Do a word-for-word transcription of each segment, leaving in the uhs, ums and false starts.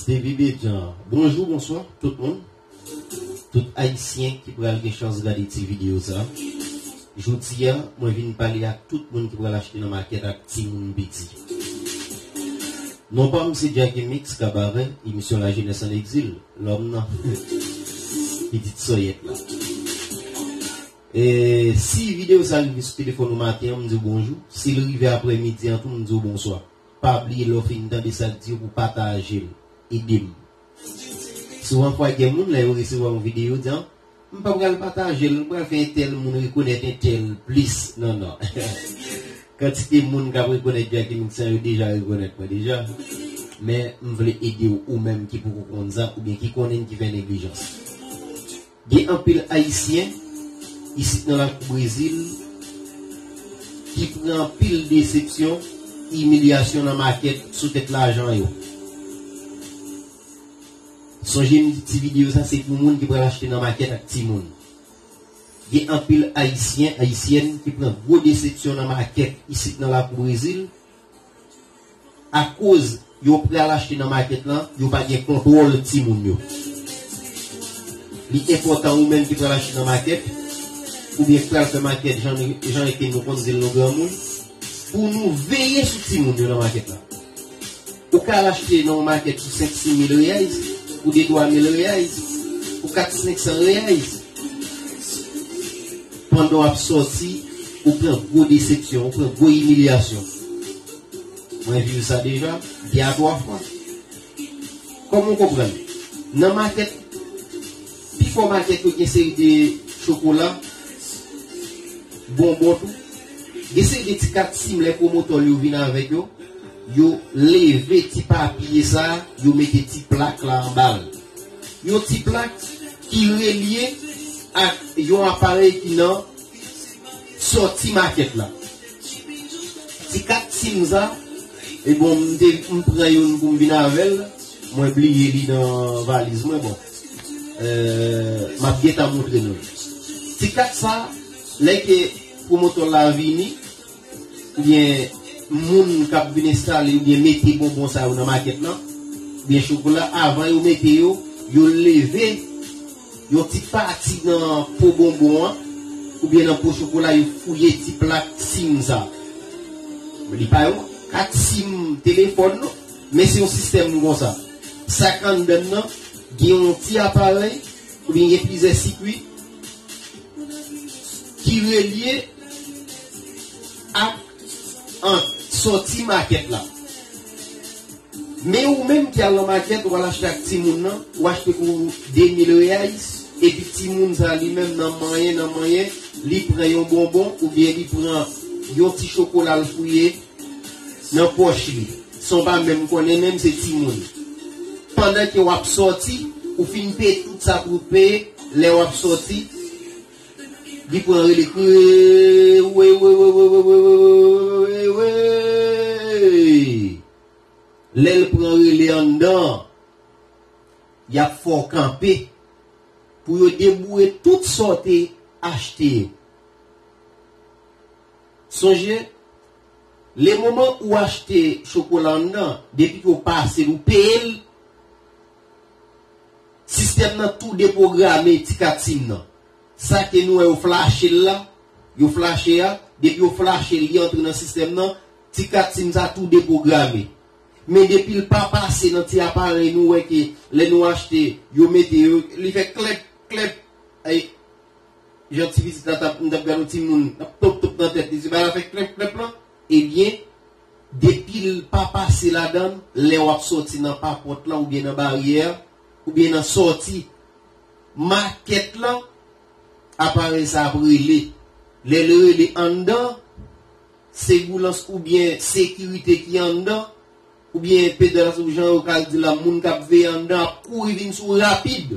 Depi Bedjan. Bonjou, bonswa, tout moun. Tout Ayisyen ki pral gen chans gade ti videyo sa. Jodi a, mwen vin pale ak tout moun ki pral achte nan makèt ak timoun piti. Non pa m se Jackie Mix Kabarè, emisyon La Jeunesse en Exil, lòm nan. Pitit sòyèt la. E si videyo sa rive sou telefòn ou maten an, m di w bonjou. Si l rive aprè midi an tou, m di w bonswa. Pa bliye lè w fin tande sa k di yo pou pataje l. Ede m. Souvan fwa gen moun lè yo resevwa yon videyo, yo di, "Ah, m pa pral pataje l, m pral fè entèl moun rekonèt entèl plis." Non, non. Kantite moun k ap rekonèt Jackie Mix an, yo deja rekonèt mwen deja. Men m vle ede w, ou menm ki poko konn sa, oubyen ki konnen ki fè neglijans. Gen anpil Ayisyen isit nan lakou Brezil ki pran anpil desepsyon, imilyasyon nan makèt sou tèt lajan yo. Sonje m di ti videyo sa se pou moun ki pral achte nan makèt ak timoun. Gen anpil Ayisyen, Ayisyèn ki pran gwo desepsyon nan makèt isit nan lakou Brezil. Akoz yo pral achte nan makèt lan, yo pa gen kontwòl timoun yo. Li enpòtan ou menm ki pral achte nan makèt, oubyen ki pral fè makèt jan, jan ke nou konn di l nou granmoun, pou nou veye sou timoun yo nan makèt la. Ou ka al achte nan yon makèt pou senk, sis mil reais, pou de, twa mil reais, pou kat, senk san reais. Pandan w ap sòti, ou pran gwo desepsyon, ou pran gwo imilyasyon. Mwen viv sa deja, de a twa fwa. Kòman w konprann? Nan makèt, pifò makèt yo gen seri de chokola, bonbon tou. Gen seri de ti kat sim lè pwomotè yo vin avèk yo, yo leve ti papye sa, yo mete ti plak la anba l. Yon ti plak ki relye ak yon aparèy ki nan sòti makèt la. Ti kat sim sa, e bon, m te, m pran youn pou m vin avè l, mwen bliye li nan valiz mwen, bon. Euh, m ap gentan montre nou l. Ti kat sa, lè ke pwomotè la vini, oubyen moun k ap vin enstale oubyen mete bonbon sa yo nan makèt lan, oubyen chokola, avan yo mete yo, yo leve yon ti pati nan po bonbon an, oubyen nan po chokola, yo fouye ti plak sim sa. Li pa yon kat sim telefòn, non, men se yon sistèm konsa. Sa k anndan l nan, gen yon ti aparèy, oubyen gen plizyè sikui ki relye ak ant sòti makèt la. Men ou menm ki al nan makèt, ou al achte ak timoun nan, ou achte pou de mil reais, epi timoun sa li menm nan manyen, nan manyen, li pran yon bonbon, oubyen li pran yon ti chokola l fouye nan pòch li. San w pa menm konnen menm se timoun. Pandan ke w ap sòti, ou fin peye tout sa pou w peye, lè w ap sòti, li pran rele kre, we, we, we. Lè l pran rele anndan an, y ap fè w kanpe pou yo deboure tout sa w te achte yo. Sonje, lemoman ou achte chokola anndan, depi ke w pase l, ou peye l, sistèm nan tou depwograme ti kat sim nan. Sa ke nou wè yo flache l la, yo flache a, depi yo flache l, li antre nan sistèm nan, ti kat sim sa tou depwograme. Men depi l pa pase nan ti aparèy nou wè ke lè nou achte, yo mete yo, li fè klèp, klèp. Ay, jan ti pitit la t ap, m t ap gade yon timoun, t ap top, top nan tèt li, se bagay la fè klèp, klèp lan. Ebyen, depi l pa pase ladan l, lè w ap sòti nan papòt lan oubyen nan baryè a, oubyen nan sòti makèt lan, aparèy sa ap rele. Lè l rele anndan, segoulans oubyen sekirite ki anndan, oubyen P D S ou jan yo ka di la, moun k ap veye anndan ap kouri vin sou w rapid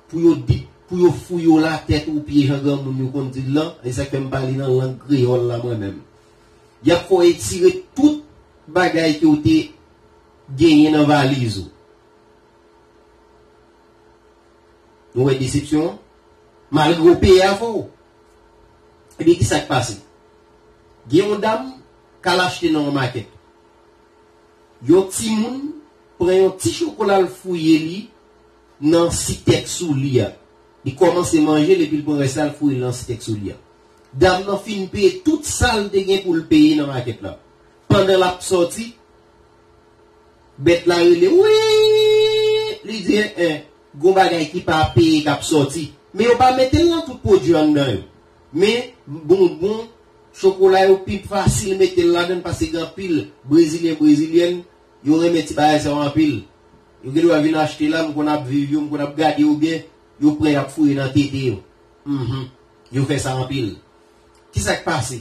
pou yo di, pou yo fouye w latèt ou pye jan granmoun yo konn di l lan, e sa k fè m pale nan lang kreyòl la mwen menm. Y ap fè w etire tout bagay ke w te genyen nan valiz ou. Nou wè desepsyon an? Malgre w peye avè w. Ebyen, ki sa k pase? Gen yon dam k al achte nan yon makèt. Yon timoun pran yon ti chokola, l fouye li nan sitèks sou li a. Li kòmanse manje l epi l pran rès la, l fouye l nan sitèks sou li a. Dam nan fin peye tout sa l te gen pou l peye nan makèt la. Pandan l ap sòti, bèt la rele, wi! Li di, en, en, gon bagay ki pa peye k ap sòti. Men yo pa mete l nan tout pwodui anndan yo. Men bonbon, chokola yo pi fasil mete l ladan l paske gen anpil Brezilyen, Brezilyèn, yo renmen ti bagay sa yo anpil. Yo gen dwa vin achte la, m konn ap viv yo, m konn ap gade yo byen, yo pran y ap fouye nan tete yo. Mhm. Yo fè sa anpil. Kisa k pase?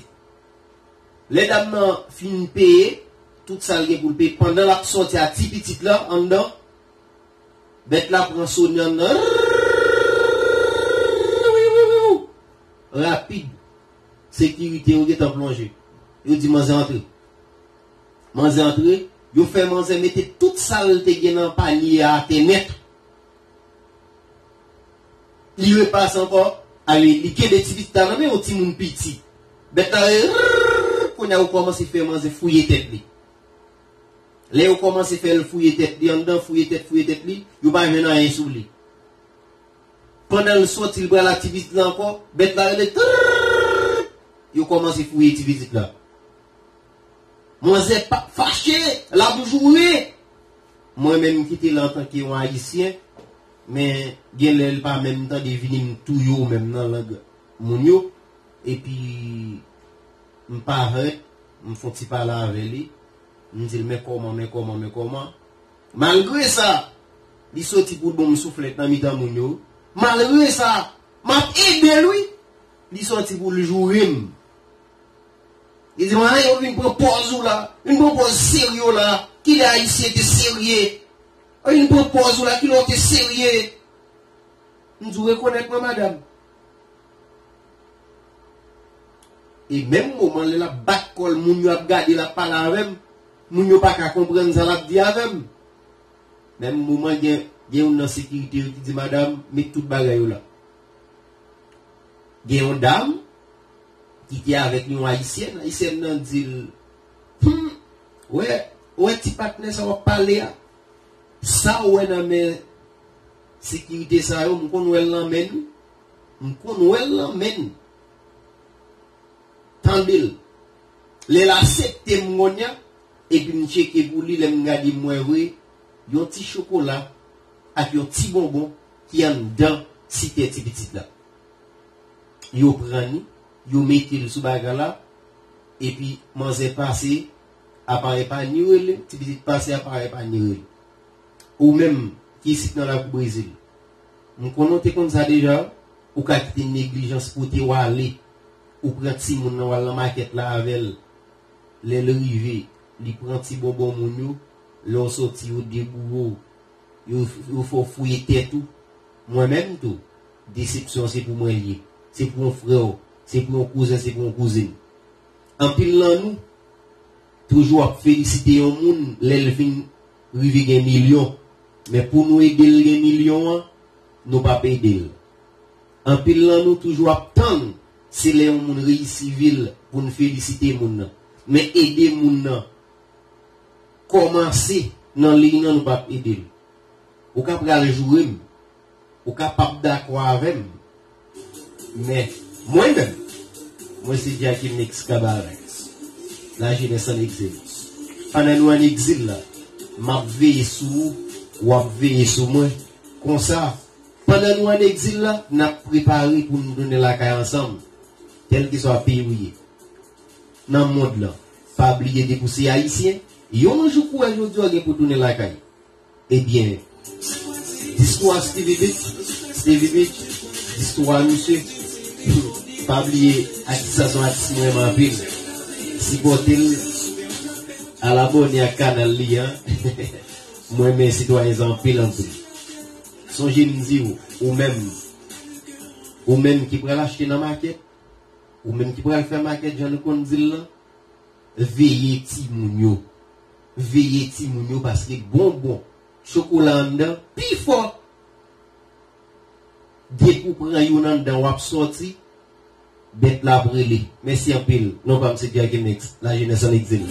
Lè dam nan fin peye tout sa l gen pou l peye, pandan l ap sòti a ti pitit la anndan, bèt la pran sone anndan. Rapid, sekirite yo gentan plonje. Yo di manzè antre. Manzè antre, yo fè manzè mete tout sa l te gen nan panye a atè nèt. Li repase ankò, ale, li kenbe ti pitit la nan men yon timoun piti. Bèt la rele, kounye a yo kòmanse fè manzè fouye tèt li. Lè yo kòmanse fè l fouye tèt li anndan, fouye tèt, fouye tèt li, yo pa jwenn anyen sou li. Pandan l sòti, l pral ak ti pitit la ankò, bèt la rele, trrrr, yo kòmanse fouye ti pitit la. Manzè pa fache, l ap joure. Mwen menm ki te la antanke yon Ayisyen, men gen lè l pa menm tande vini m touye w menm nan lang moun yo. Epi m parèt, m fè yon ti pale avè li. M di l, men kòman, men kòman, men kòman. Malgre sa, li soti pou l ban m souflèt nan mitan moun yo. Malgre sa, m ap ede l wi. Li soti pou l joure m. Li di, mwen, yo vin pran pòz ou la. Vin pran pòz serye w la. Kilè Ayisyen te serye? Yo vin pran pòz ou la. Kilè w te serye? M di, w rekonèt mwen, madanm? E menm moman lè l ap bat kò l, moun yo ap gade l ap pale avè m, moun yo pa ka konprann sa l ap di avè m. Menm moman gen, gen youn nan sekirite yo ki di, madanm, met tout bagay ou la. Gen yon dam ki te avèk yon ayisyèn, ayisyèn nan di l, hmm, wè, wè ti patnè sa w ap pale a, sa w wè nan men sekirite sa yo, m konn wè l nan men nou, m konn wè l nan men n. Tande l. Lè l aksepte m kounye a, epi m tcheke pou li, lè m gade m wè vre, yon ti chokola ak yon ti bonbon ki anndan sitè ti pitit la. Yo pran li, yo mete l sou bagay la, epi manzè pase, aparèy pa ni rele, ti pitit pase, aparèy pa ni rele. Ou menm ki isit nan lakou Brezil, m konnen w te konn sa deja, ou ka kite neglijans pote w ale, ou pran timoun nan w al nan makèt la avè l, lè l rive, li pran ti bonbon moun yo, lè w sòti yo deboure w, yo, yo fè w fouye tèt ou. Mwen menm tou, desepsyon se pou mwen l ye, se pou yon frè w, se pou yon kouzen, se pou yon kouzin. Anpil nan nou toujou ap felisite yon moun lè l fin rive gen milyon. Men pou nou ede l gen milyon an, nou p ap ede l. Anpil nan nou toujou ap tann se lè yon moun reyisi vi l pou n felisite moun nan. Men ede moun nan kòmanse nan liy nan, nou p ap ede l. Ou ka pral joure m. Ou ka p ap dakò avè m. Men, mwen menm, mwen se Jackie Mix Cabaret. La jeunesse en exil. Pandan nou an egzil la, m ap veye sou ou, w ap veye sou mwen. Konsa, pandan nou an egzil la, n ap prepare pou nou tounen lakay ansanm. Kèlkeswa peyi w ye. Nan mond lan, pa bliye depi w se ayisyen, yon jou kouraj jodi a w gen pou tounen lakay. Ebyen, distwa Stevie Beach, Stevie Beach, distwa misye. Pa bliye, atis sa se yon atis mwen renmen anpil. Sipòte l, al abòne ak kanal li an. Mwen renmen sitwayen sa anpil, anpil. Sonje m di w, ou menm, ou menm ki pral achte nan makèt, ou menm ki pral fè makèt jan nou konn di l lan, veye timoun yo. Veye timoun yo paske bonbon, chokola anndan pi fò. Depi w pran youn anndan w ap sòti, bèt la ap rele. Mèsi anpil. Non pa m se Jackie Mix, la jeunesse en exil.